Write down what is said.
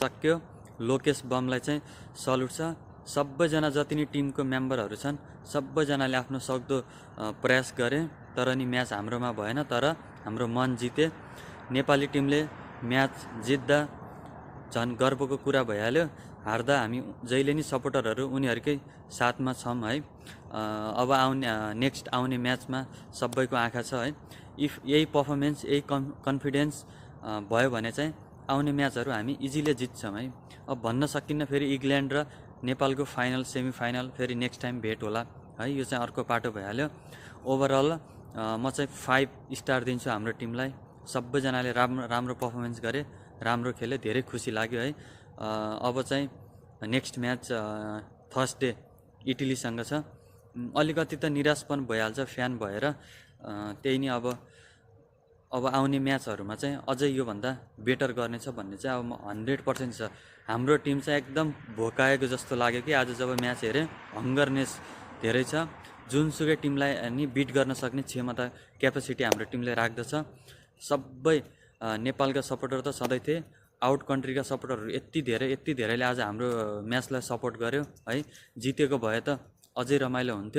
सक्यो। लोकेश बमलाई चाहिँ सल्युट छ। सबैजना जति नि टिमको मेम्बरहरू छन् सबैजनाले आफ्नो सक्दो प्रयास गरे, तर नि म्याच हाम्रोमा भएन। तर हाम्रो मन जिते। नेपाली टिमले म्याच जित्दा झन् गर्वको कुरा भइहाल्यो। हार्दा हामी जहिले नि सपोर्टरहरू उनीहरूकै साथमा छौँ है। अब नेक्स्ट आउने म्याचमा सबैको आँखा छ है। इफ यही पर्फर्मेन्स यही कन्फिडेन्स भयो भने चाहिँ आउने म्याचहरू हामी इजिली जित्छौँ है। अब भन्न सकिन्न फेरि इङ्ल्यान्ड र नेपालको फाइनल सेमिफाइनल फेरि नेक्स्ट टाइम भेट होला है। यो चाहिँ अर्को पाटो भइहाल्यो। ओभरअल म चाहिँ 5 स्टार दिन्छु हाम्रो टिमलाई। सबैजनाले राम्रो पर्फर्मेन्स गरे, राम्रो खेले, धेरै खुसी लाग्यो है। अब चाहिँ नेक्स्ट म्याच थर्सडे इटलीसँग छ। अलिकति त निराश पनि भइहाल्छ फ्यान भएर। त्यही नै अब आउने म्याचहरूमा चाहिँ अझै योभन्दा बेटर गर्नेछ भन्ने चाहिँ अब 100% छ। हाम्रो टिम चाहिँ एकदम भोकाएको जस्तो लाग्यो कि आज जब म्याच हेरेँ। हङ्गरनेस धेरै छ। जुनसुकै टिमलाई नि बिट गर्न सक्ने क्षमता क्यापेसिटी हाम्रो टिमले राख्दछ। सबै नेपालका सपोर्टर त सधैँ थिए, आउट कन्ट्रीका सपोर्टरहरू यति धेरैले आज हाम्रो म्याचलाई सपोर्ट गर्यो है। जितेको भए त अझै रमाइलो हुन्थ्यो।